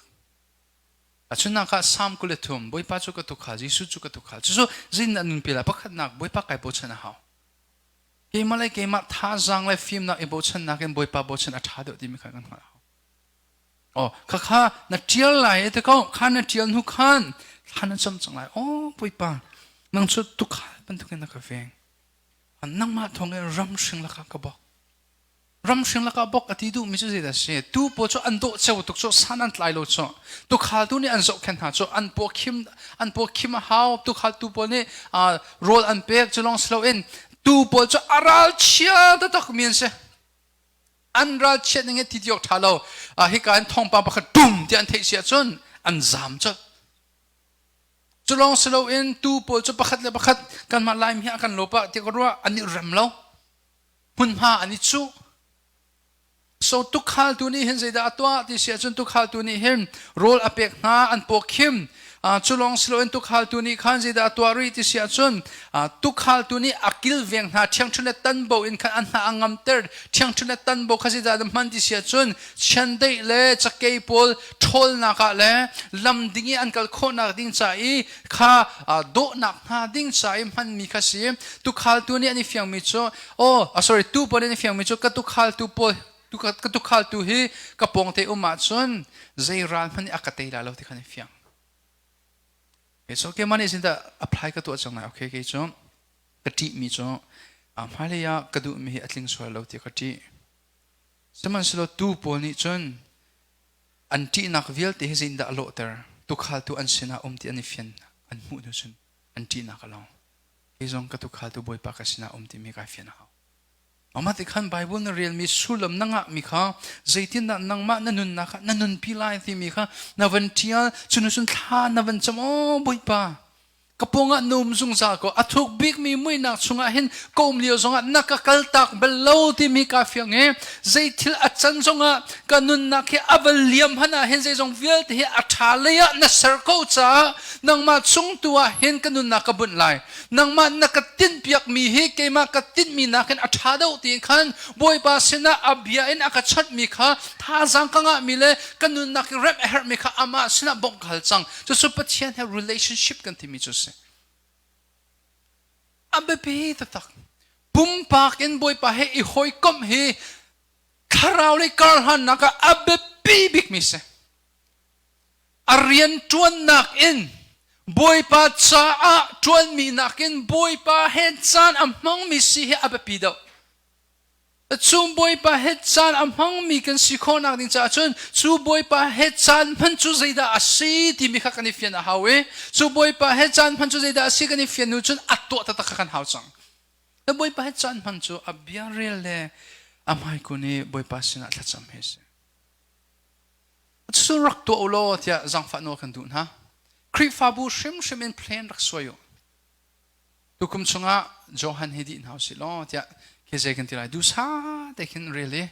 Achunnak ah Psalm 23 Bawipa cu ka tukhal Jesuh cu ka tukhal cucu zeitindah nunpi lai pakhatnak Bawipa kai bochan a hau. Keimah le keimah thazaang le fimnak i bochannak in Bawipa bochan a ṭha deuh timi kha kan hngalh a hau. Oh, khakha na ṭial lai te ko kha na ṭial hnu khan thla na cam cang lai. Oh, Bawipa, nang cu tukhal bantukin na ka veng. Nangmah thawngin ram hring lakah ka bawk. Ramhring lakah bok a ti duhmi cu zeidah a si? Tuu pawl cu an dawh ceo tuk cu san an tlai lo cu. Tukhaltu nih an zohkhenh hna cu an paw khim an paw khim a hau. Tukhaltu pawl nih rawl an pek cu lawng si loin tuu pawl cu a ralchia taktak mi an si. An ralchiat ning hi ti ti awk ṭha lo. Hika in thawngpang pakhat tum tiah an theih si ahcun an zaam colh. Cu lawng si loin tuu pawl cu pakhat le pakhat kanmah Laimi hi a kan lo pah tiah ka ruah an i rem lo. Hmunhma an i cuh. So tukhaltu nih hin zeidah a tuah ti si ahcun tukhaltu nih hin rawl a pek hna an paw khim. Cu lawng si loin tukhaltu nih khan zeidah a tuah rih ti si ahcun tukhaltu nih a kilveng hna ṭhiangṭhunh le tanbo in khan an hna a ngamter. Ṭhiangṭhunh le tanbo kha zeidah an hman ti si ahcun chiandeih le cakei pawl ṭhawlnak ah le lam ding i an kal khawhnak ding ca i kha dawhnak hnga ding ca i hmanmi kha si. Tukhaltu nih an i fiangmi cu oh sorry tu pawl nih an i fiangmi cu ka tukhaltu pawl ka tukhaltu hi ka pawngte um ahcun zei ral hmanh nih a ka tei lai lo ti kha an i fiang. Okay, so keimah nih zindah apply ka tuah cang lai. Okay, kei cu ka ṭihmi cu hmailei ah ka duhmi hi a tling sual lo ti ka ṭih. Sihmanhsehlaw tuu pawl nih cun an ṭihnak vialte hi zeitindah a lawhter? Tukhaltu an sinah um ti an i fian an hmuh hnu cun an ṭihnak a lo. Kei zong ka tukhaltu Bawipa ka sinah um timi kai fian a hau. Mah ti khan Bible na relmi sullam na ngahmi kha zeitindah nangmah na nunnak ah na nunpi lai timi kha na van ṭial cun cun thla na van cam aw Bawipa ka pawngah na um zungzal ko a thuk bikmi muihnak chungah hin ka um lio zongah na ka kaltak bal lo timi ka fiang i zeithil a can zongah ka nunnak hi a va liam hmanh ah hin zeizong vialte hi a ṭha lei ah na ser ko caah nangmah chung tu ah hin ka nunnak ka bunh lai nangmah na ka tinhpiakmi hi keimah ka tinhmi nakin a ṭha deuh tiin khan Bawipa sinah a bia in a ka chawnhmi kha thazaang ka ngahmi le ka nunnak i remh a herhmi kha amah sinah bawmh ka hal cang. Cucu Pathian he relationship kan timi cu a si. A biapi taktak. Pumpak in Bawipa he i hawikomh hi thlarau lei karhlannak ah a biapi bikmi si. A rian ṭuannak in Bawipa caah ṭuanmi nakin Bawipa he caan a hmangmi si hi a biapi deuh. Cu Bawipa he caan a hmangmi kan si khawhnak ding caah cun cu Bawipa he caan hman cu zeidah a si timi kha kan i fian a hau i cu Bawipa he caan hman cu zeidah a si kan i fian hnu cun a tuah taktak kha kan hau cang. Na Bawipa he caan hman cu a bia rel le a hmaikun i Bawipa sinah thlacam hi a si. Cucu rak tuah u law tiah zaangfah nawl kan duh hna. Khrihfabu hrimhrim in plan rak suai u. Tukum chungah Johan hi dih hna usih law tiah khi zei kan ti lai duhsa te khin rel i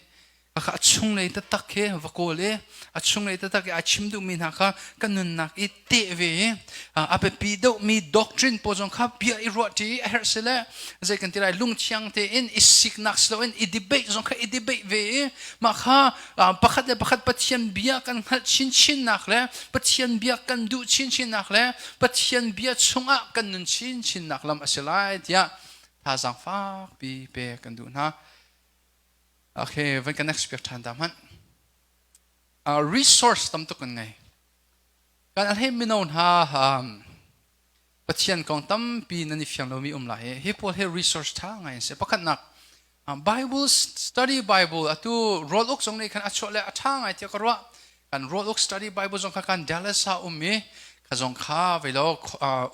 kha a chunglei taktak khi va kawl i a chunglei taktak i a chim duhmi hna kha kan nunnak i teh ve i a biapi deuhmi doctrine pawl zong kha bia i ruahṭi i a herh si le zei kan ti lai lungthiang tein i siknak si loin i debate zong kha i debate ve i mah kha pakhat le pakhat Pathian bia kan hngalh chinchinnak le Pathian bia kan duh chinchinnak le Pathian bia chungah kan nun chinchinnak lam a si lai tiah thazaang fakpi pe kan duh hna. Okay, van kan next piak ṭhan ta hmanh. Resource tam tuk kan ngei. Kan a hlei mino hna Pathian kong tampi nan i fiang lomi um lai i hi pawl hi resource ṭha ngai an si. Pakhatnak Bible study Bible atu Roll Uk zong nih khan a chuah le a ṭha ngai tiah ka ruah. Kan Roll Uk study Bible zong kha kan Dallas ah um i kha zong kha vei lo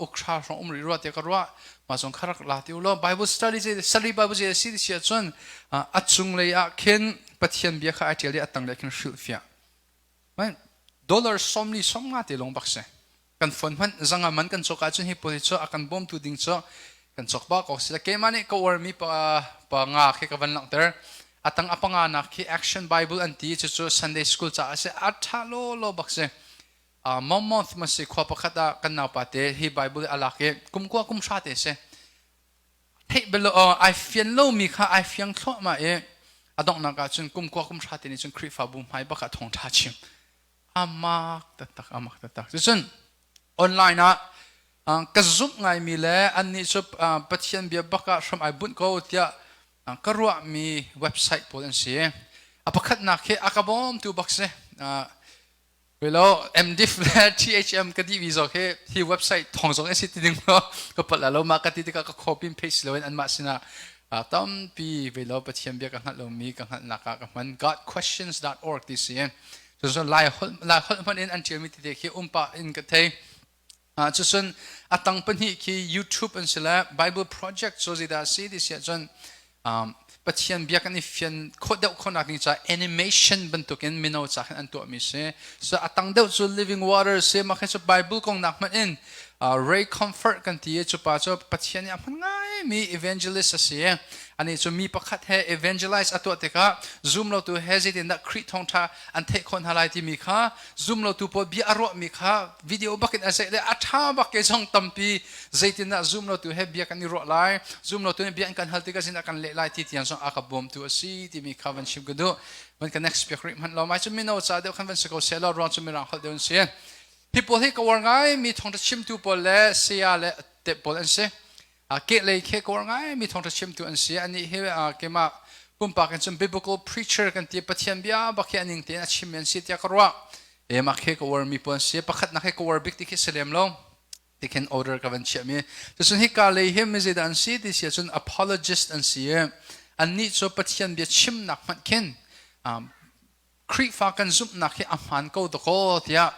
uk hra hrawng um rih rua tiah ka ruah. Mah zong kha rak la ti u law Bible study study Bible zei si si ahcun a cunglei ah khin Pathian bia kha ai ṭial i a tanglei khin hrilhfiah. Dollar 40 sawmnga te lawng bak si. Kan phone hmanh zanga man kan cawk ahcun hi pawl hi cu a kan bawmtu ding cu kan cawk bak awk si. Keimah nih ka uarmi pa, pa nga khi ka van langhter. A tang a panga nak khi Action Bible an ti cucu Sunday School caah a si. A ṭha law law bak si. Monmouth ma si khua pakhat ah kan naupa te hi Bible a lak i kum kua kum hra te si. Theih bel ai fian lomi kha ai fiang thluahmah i a donghnak ah cun kum kua kum hra te nih cun Khrihfabu hmai bak ah thawngṭha chim. Amak taktak amak taktak. Cucun online ah ka zumh ngaimi le annih cu Pathian bia bak ah hram ai bunh ko tiah ka ruahmi website pawl an si. A pakhatnak hi a ka bawmtu bak si. Lo MDiv le THM ka dihmi zong hi hi website thawng zong a si ti ding maw ka palh lo ma ka ti tikah ka copy and paste loin anmah sinah Tampi ve lo Pathian bia ka hngalh lomi ka hngalhnak ah ka hman. Godquestions.org ti si. Cun Lai holh Lai holh hmanh in an ṭialmi tete khi umpa in ka thei. Cucun a tang pahnih khi YouTube an si le Bible Project cu zeidah a si ti si ahcun Pathian bia kan i fian khawh deuh khawhnak ding caah animation bantukin mino ca khin an tuahmi si. So a tang deuh cu Living Water si mah khi cu Bible kong nak hmanh in Ray Comfort kan ti i cu pa cu Pathian nih a hman ngaimi evangelist a si. Anih cu mi pakhat he evangelize a tuah tikah zumlotu he zeitindah Khrih thawngṭha an theih khawh hna lai timi kha zumlotu pawl bia a ruahmi kha video bakin a zeih le a ṭha bak ke zong tampi zeitindah zumlotu he bia kan i ruah lai, zumlotu nih bia an kan hal tikah zeitindah kan leh lai ti tiang zong a ka bawmtu a si timi kha van chim ka duh. Van ka next piak rih hmanh lo. Mai cu mino ca deuh khan van si ko seh law ruang cu mirang holh deuh an si. Hi pawl hi ka uar ngai mi thawngṭha chimtu pawl le saya le te pawl an si. Kehlei khi ka uar ngai mi thawngṭha chimtu an si. Anih hi keimah pumpak in cun biblical preacher kan ti Pathian bia bak hi a ning tein a chimmi an si tiah ka ruah. E mah khi ka uar mi pawl an si. Pakhatnak hi ka uar bik ti khi si lem lo. Ti khin order ka van chiahmi. Cucun hika lei hi mi zeidah an si ti si ahcun apologist an si i annih cu Pathian bia chimnak hmanh khin Khrihfa kan zumhnak hi a hmaan ko dakaw tiah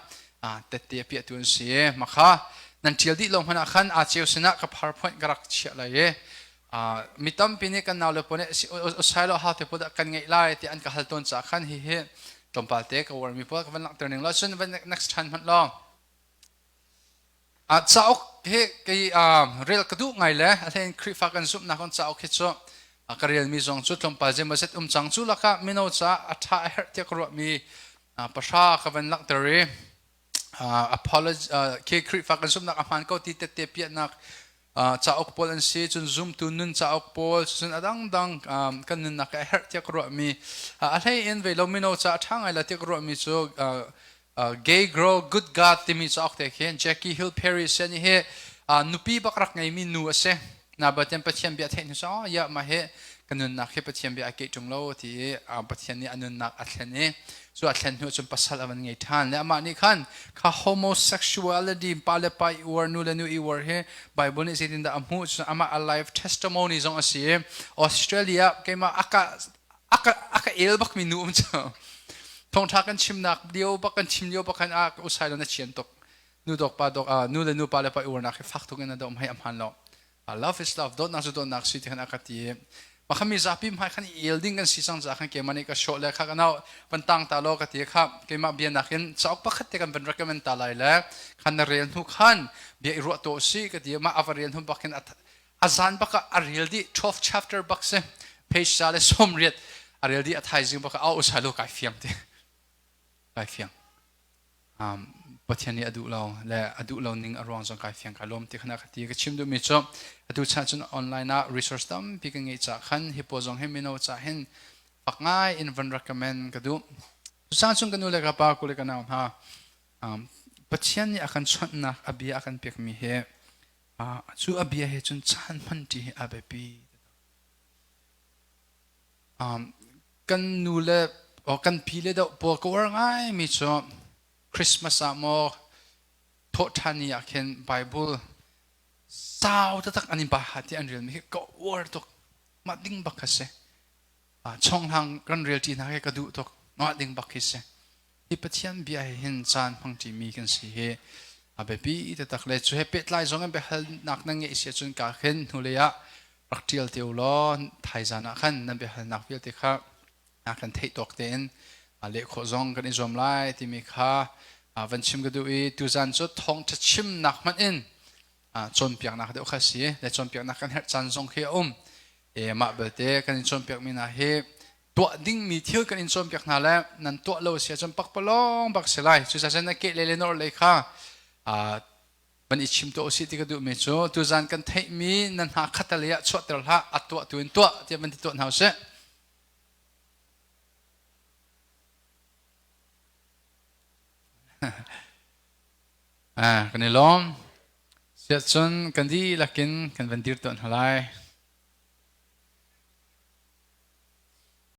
tette a piahtu an si. Makha nan ṭial dih lo hmanh ah khan aa ceu sinah ka PowerPoint ka rak chiah lai i mi tampi nih kan naule pawl nih usai lo hau te pawl dah kan ngeih lai tiah an ka hal tawn caah khan hihi tlawmpal te ka uarmi pawl ka van langhter ning law cun van next ṭhan hmanh law Cauk hi kei rel ka duh ngai le a hlein Khrihfa kan zumhnak on cauk hi cu ka relmi zong cu tlawmpal zeimawzet um cang. Cu lakah mino caah a ṭha a herh tiah ka ruahmi pahra ka van langhter i apology khi Khrihfa kan zumhnak a hmaan ko ti tette piahnak cauk pawl an si. Cun zumtu nun cauk pawl cun a dangdang kan nunnak a herh tiah ka ruahmi a hlei in vei lo mino caah a ṭha ngai la tiah ka ruahmi cu Gay Grow Good God timi cauk te khin Jackie Hill Perry sian hi nupi bak rak ngeimi nu a si. Na baten Pathian bia theih hnu oh ya mah hi ka nunnak hi Pathian bia a ke ṭung lo ti i Pathian nih a nunnak a thlen i cu a thlen hnu cun pasal a van ngei ṭhan le amah nih khan kha homosexuality pa le pa i uar nu le nu i uar hi Bible nih zeitindah a hmuh cun amah a life testimony zong a si i Australia keimah aka aka aka el bak mi nu um cu thawngtha kan chimnak lio bak kan chim lio bak khan a usai lo na chian tuk nu dok pa dok nu le nu pa le pa uarnak hi fak tuk in a dom hei amhan lo love is love dawtnak cu dawtnak si ti khan aka ti ma mi zapi hmai khan el ding kan si cang za khan keimah nih ka show le kha kanau van tang ta lo ka ti kha keimah bia nakin cauk pakhat te kan van recommend ta lai le khan na rel hnu khan bia i ruah to si ka ti ma ava rel hnu bak hin a zan bak ah a rel dih 12 chapter bak si page sa le 80 a rel dih a thaizing bak ah au usai lo kai fiang ti kai fiang Pathian nih a duh lo le a duh lo ning a ruang zong kai fiang kai lawm ti khana ka ti ka chim duhmi cu atu chan cun online ah resource tampi ka ngeih ca khan hi pawl zong hi mino ca hin fak ngai in van recommend ka duh Cucang cun ka nu le ka pa ku le ka nau hna Pathian nih a kan chawnhnak a bia a kan pekmi hi Cu a bia he cun caan hmanṭi hi a biapi. Kan nu le kan pi le deuh pawl ka uar ngaimi cu Christmas ah maw thawhṭhan ni ah khin Bible sau taktak an in ba ti an relmi hi ka uar tuk. Mah ding bak kha si. Chonghlang kan rel ṭi hna hi ka duh tuk. Mah ding bak khi si. Hi Pathian bia he hin caan hmangṭimi kan si hi a biapi taktak le cu he pehtlai zong in biahalnak nan ngeih si ahcun ka khin hnulei ah rak ṭial te u law thaizan ah khan nan biahalnak vialte kha a kan theih tawk tein leh khawh zong kan i zuam lai timi kha van chim ka duh i tuzan cu thawngṭha chimnak hmanh in cawnpiaknak deuh kha si le cawnpiaknak kan herh caan zong khi a um e mah belte kan in cawnpiakmi hna hi tuah dingmi thil kan in cawnpiak hna le nan tuah lo si ahcun pakpalawng bak si lai. Cucaah na keh le le nor lei kha van i chim tuah usih ti ka duhmi cu tuzan kan theihmi nan hna khatalei ah chuahter hlah a tuah tu in tuah tiah van ti tuah hna usih. Kan i lawm. Siahcun kan dihlak in kan van dir tuah hna lai.